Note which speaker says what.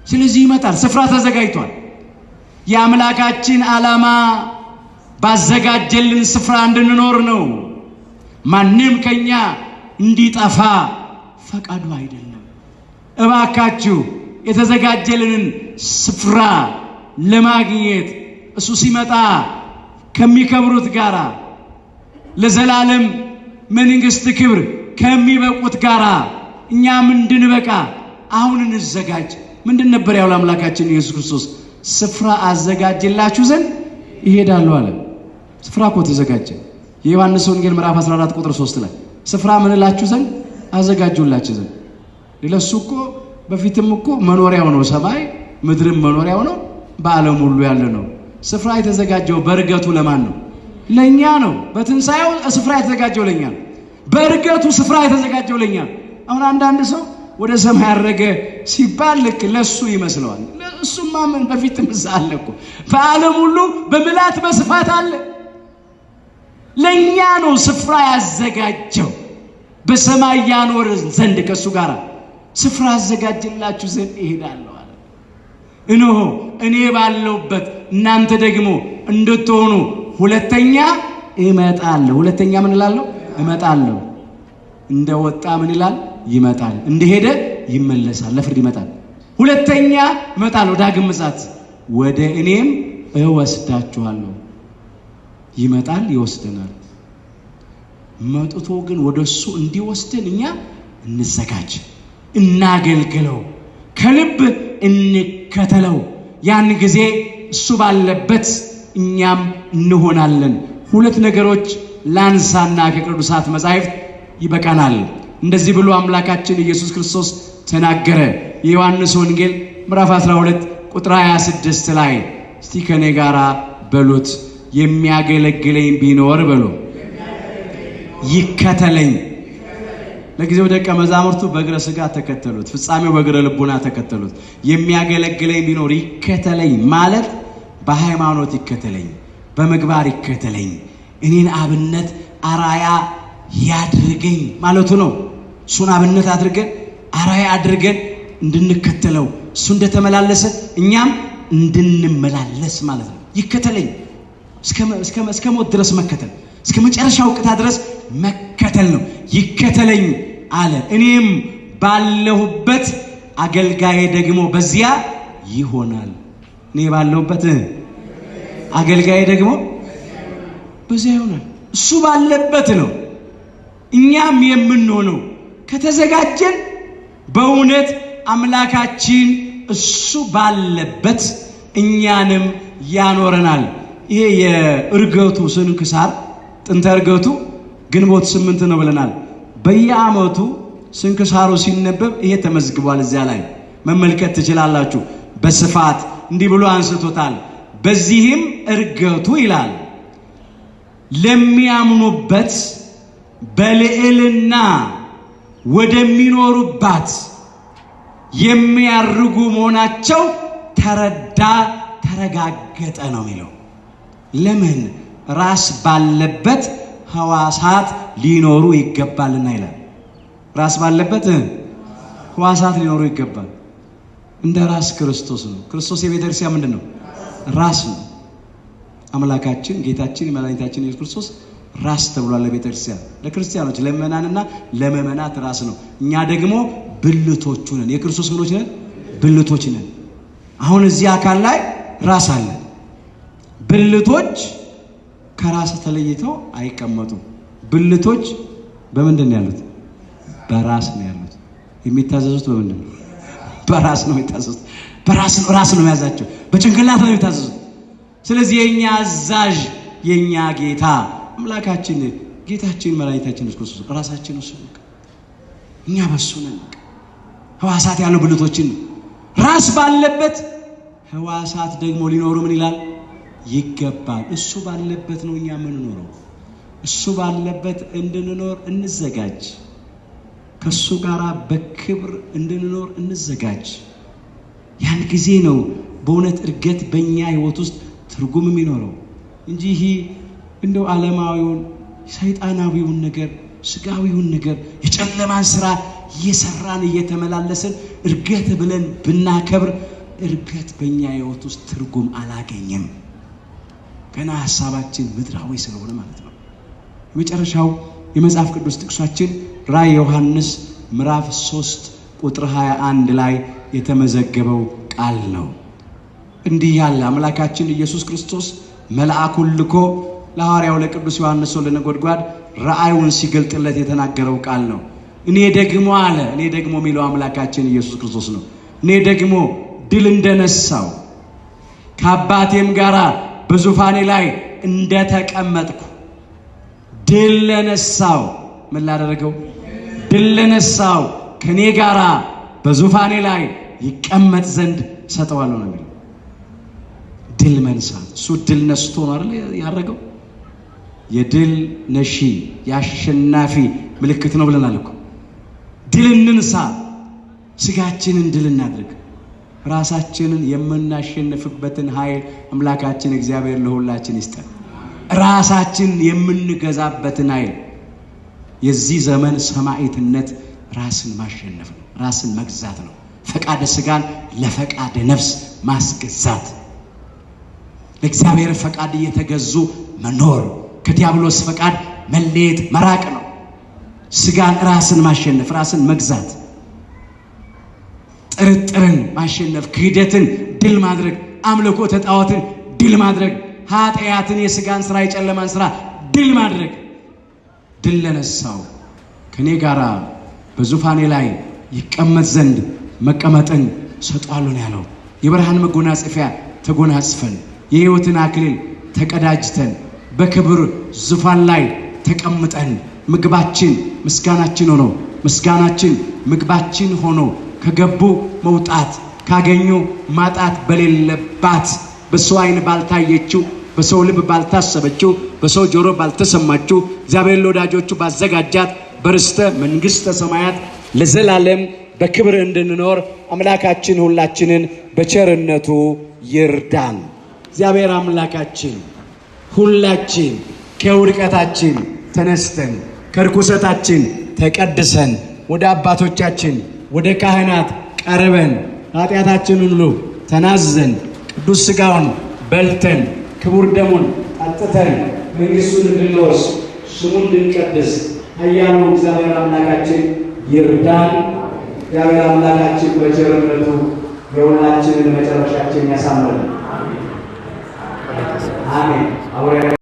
Speaker 1: ስለዚህ ይመጣል። ስፍራ ተዘጋጅቷል። የአምላካችን ዓላማ ባዘጋጀልን ስፍራ እንድንኖር ነው። ማንም ከኛ እንዲጠፋ ፈቃዱ አይደለም። እባካችሁ የተዘጋጀልንን ስፍራ ለማግኘት እሱ ሲመጣ ከሚከብሩት ጋራ ለዘላለም መንግሥት ክብር ከሚበቁት ጋራ እኛም እንድንበቃ አሁን እንዘጋጅ። ምንድን ነበር ያው አምላካችን ኢየሱስ ክርስቶስ ስፍራ አዘጋጅላችሁ ዘንድ ይሄዳሉ አለ። ስፍራ እኮ ተዘጋጀ። የዮሐንስ ወንጌል ምዕራፍ 14 ቁጥር 3 ላይ ስፍራ ምን እላችሁ ዘንድ አዘጋጁላችሁ ዘንድ። ለሱ እኮ በፊትም እኮ መኖሪያው ነው፣ ሰማይ ምድርም መኖሪያው ነው፣ በዓለም ሁሉ ያለ ነው። ስፍራ የተዘጋጀው በእርገቱ ለማን ነው? ለእኛ ነው። በትንሣኤው ስፍራ የተዘጋጀው ለእኛ ነው። በእርገቱ ስፍራ የተዘጋጀው ለእኛ ነው። አሁን አንዳንድ ሰው ወደ ሰማይ ያረገ ሲባል ልክ ለሱ ይመስለዋል። እሱማ ምን በፊትም እዛ አለ እኮ በዓለም ሁሉ በምልአት በስፋት አለ። ለእኛ ነው ስፍራ ያዘጋጀው በሰማይ ያኖር ዘንድ ከእሱ ጋር ስፍራ አዘጋጅላችሁ ዘንድ እሄዳለሁ አለ። እነሆ እኔ ባለሁበት እናንተ ደግሞ እንድትሆኑ ሁለተኛ እመጣለሁ። ሁለተኛ ምን እላለሁ? እመጣለሁ። እንደ ወጣ ምን ይላል? ይመጣል። እንደሄደ ይመለሳል፣ ለፍርድ ይመጣል። ሁለተኛ እመጣለሁ፣ ዳግም ምጽአት፣ ወደ እኔም እወስዳችኋለሁ። ይመጣል፣ ይወስደናል። መጥቶ ግን ወደ እሱ እንዲወስደን እኛ እንዘጋጅ፣ እናገልግለው፣ ከልብ እንከተለው። ያን ጊዜ እሱ ባለበት እኛም እንሆናለን። ሁለት ነገሮች ላንሳና ከቅዱሳት መጻሕፍት ይበቃናል። እንደዚህ ብሎ አምላካችን ኢየሱስ ክርስቶስ ተናገረ። የዮሐንስ ወንጌል ምዕራፍ 12 ቁጥር 26 ላይ እስቲ ከኔ ጋር በሉት፣ የሚያገለግለኝ ቢኖር በሉ ይከተለኝ። ለጊዜው ደቀ መዛሙርቱ በእግረ ሥጋ ተከተሉት፣ ፍጻሜው በእግረ ልቡና ተከተሉት። የሚያገለግለኝ ቢኖር ይከተለኝ ማለት በሃይማኖት ይከተለኝ፣ በምግባር ይከተለኝ፣ እኔን አብነት አራያ ያድርገኝ ማለቱ ነው። እሱን አብነት አድርገን አራያ አድርገን እንድንከተለው እሱ እንደተመላለሰ እኛም እንድንመላለስ ማለት ነው። ይከተለኝ እስከ ሞት ድረስ መከተል፣ እስከ መጨረሻው ቅታ ድረስ መከተል ነው። ይከተለኝ አለ። እኔም ባለሁበት አገልጋዬ ደግሞ በዚያ ይሆናል። እኔ ባለሁበት አገልጋዬ ደግሞ በዚያ ይሆናል። እሱ ባለበት ነው እኛም የምንሆነው። ከተዘጋጀን በእውነት አምላካችን እሱ ባለበት እኛንም ያኖረናል። ይሄ የእርገቱ ስንክሳር ጥንተ እርገቱ ግንቦት 8 ነው ብለናል። በየዓመቱ ስንክሳሩ ሲነበብ ይሄ ተመዝግቧል። እዚያ ላይ መመልከት ትችላላችሁ በስፋት እንዲህ ብሎ አንስቶታል። በዚህም እርገቱ ይላል ለሚያምኑበት በልዕልና ወደሚኖሩባት የሚያርጉ መሆናቸው ተረዳ፣ ተረጋገጠ ነው የሚለው። ለምን ራስ ባለበት ሕዋሳት ሊኖሩ ይገባልና ይላል። ራስ ባለበት ሕዋሳት ሊኖሩ ይገባል። እንደ ራስ ክርስቶስ ነው። ክርስቶስ የቤተ ክርስቲያን ምንድን ነው? ራስ ነው። አምላካችን ጌታችን መድኃኒታችን ኢየሱስ ክርስቶስ ራስ ተብሏል። ለቤተ ክርስቲያን፣ ለክርስቲያኖች፣ ለምእመናንና ለምእመናት ራስ ነው። እኛ ደግሞ ብልቶቹ ነን። የክርስቶስ ምኖች ነን? ብልቶች ነን። አሁን እዚህ አካል ላይ ራስ አለ። ብልቶች ከራስ ተለይተው አይቀመጡም። ብልቶች በምንድን ነው ያሉት? በራስ ነው ያሉት። የሚታዘዙት በምንድን ነው? በራስ ነው የሚታዘዙት። በራስ ራስ ነው የሚያዛቸው። በጭንቅላት ነው የሚታዘዙት። ስለዚህ የኛ አዛዥ የኛ ጌታ አምላካችን ጌታችን መድኃኒታችን ኢየሱስ ክርስቶስ ራሳችን እሱ ነው። እኛ በሱ ነን። ሕዋሳት ያለው ብልቶችን ነው። ራስ ባለበት ሕዋሳት ደግሞ ሊኖሩ ምን ይላል ይገባል። እሱ ባለበት ነው እኛ የምንኖረው። እሱ ባለበት እንድንኖር እንዘጋጅ። ከእሱ ጋር በክብር እንድንኖር እንዘጋጅ። ያን ጊዜ ነው በእውነት እድገት በእኛ ሕይወት ውስጥ ትርጉም የሚኖረው እንጂ ይሄ እንደው ዓለማዊውን ሰይጣናዊውን ነገር ስጋዊውን ነገር የጨለማን ስራ እየሰራን እየተመላለስን እርገት ብለን ብናከብር እርገት በእኛ ሕይወት ውስጥ ትርጉም አላገኘም። ገና ሀሳባችን ምድራዊ ስለሆነ ማለት ነው። የመጨረሻው የመጽሐፍ ቅዱስ ጥቅሳችን ራዕየ ዮሐንስ ምዕራፍ 3 ቁጥር 21 ላይ የተመዘገበው ቃል ነው። እንዲህ ያለ አምላካችን ኢየሱስ ክርስቶስ መልአኩን ልኮ ለሐዋርያው ለቅዱስ ዮሐንስ ወልደ ነጎድጓድ ራእዩን ሲገልጥለት የተናገረው ቃል ነው። እኔ ደግሞ አለ። እኔ ደግሞ የሚለው አምላካችን ኢየሱስ ክርስቶስ ነው። እኔ ደግሞ ድል እንደነሳው ከአባቴም ጋር በዙፋኔ ላይ እንደተቀመጥኩ ድል ለነሳው ምን ላደረገው? ድል ለነሳው ከኔ ጋራ በዙፋኔ ላይ ይቀመጥ ዘንድ ሰጠዋለሁ ነው የሚለው። ድል መንሳት እሱ ድል ነስቶ ነው አይደል ያደረገው? የድል ነሺ የአሸናፊ ምልክት ነው ብለናል እኮ። ድል እንንሳ፣ ስጋችንን ድል እናድርግ። ራሳችንን የምናሸንፍበትን ኃይል አምላካችን እግዚአብሔር ለሁላችን ይስጠን። ራሳችን የምንገዛበትን ኃይል። የዚህ ዘመን ሰማዕትነት ራስን ማሸነፍ ነው፣ ራስን መግዛት ነው። ፈቃደ ስጋን ለፈቃደ ነፍስ ማስገዛት፣ ለእግዚአብሔር ፈቃድ እየተገዙ መኖር፣ ከዲያብሎስ ፈቃድ መለየት መራቅ ነው። ስጋን ራስን ማሸነፍ፣ ራስን መግዛት፣ ጥርጥርን ማሸነፍ፣ ክህደትን ድል ማድረግ፣ አምልኮ ተጣዖትን ድል ማድረግ፣ ኃጢአትን፣ የስጋን ስራ፣ የጨለማን ስራ ድል ማድረግ። ድል ለነሳው ከኔ ጋራ በዙፋኔ ላይ ይቀመጥ ዘንድ መቀመጥን ሰጧለሁ ነው ያለው። የብርሃን መጎናጸፊያ ተጎናጽፈን የሕይወትን አክሊል ተቀዳጅተን በክብር ዙፋን ላይ ተቀምጠን ምግባችን ምስጋናችን ሆኖ፣ ምስጋናችን ምግባችን ሆኖ፣ ከገቡ መውጣት ካገኙ ማጣት በሌለባት፣ በሰው ዓይን ባልታየችው፣ በሰው ልብ ባልታሰበችው፣ በሰው ጆሮ ባልተሰማችው፣ እግዚአብሔር ለወዳጆቹ ባዘጋጃት በርስተ መንግሥተ ሰማያት ለዘላለም በክብር እንድንኖር አምላካችን ሁላችንን በቸርነቱ ይርዳን። እግዚአብሔር አምላካችን ሁላችን ከውድቀታችን ተነስተን ከርኩሰታችን ተቀድሰን ወደ አባቶቻችን ወደ ካህናት ቀርበን ኃጢአታችንን ሁሉ ተናዘን ቅዱስ ሥጋውን በልተን ክቡር ደሙን ጠጥተን መንግሥቱን እንድንወርስ ስሙን እንድንቀድስ ኃያሉ እግዚአብሔር አምላካችን ይርዳን። እግዚአብሔር አምላካችን በቸርነቱ የሁላችንን መጨረሻችን ያሳምርልን። አሜን።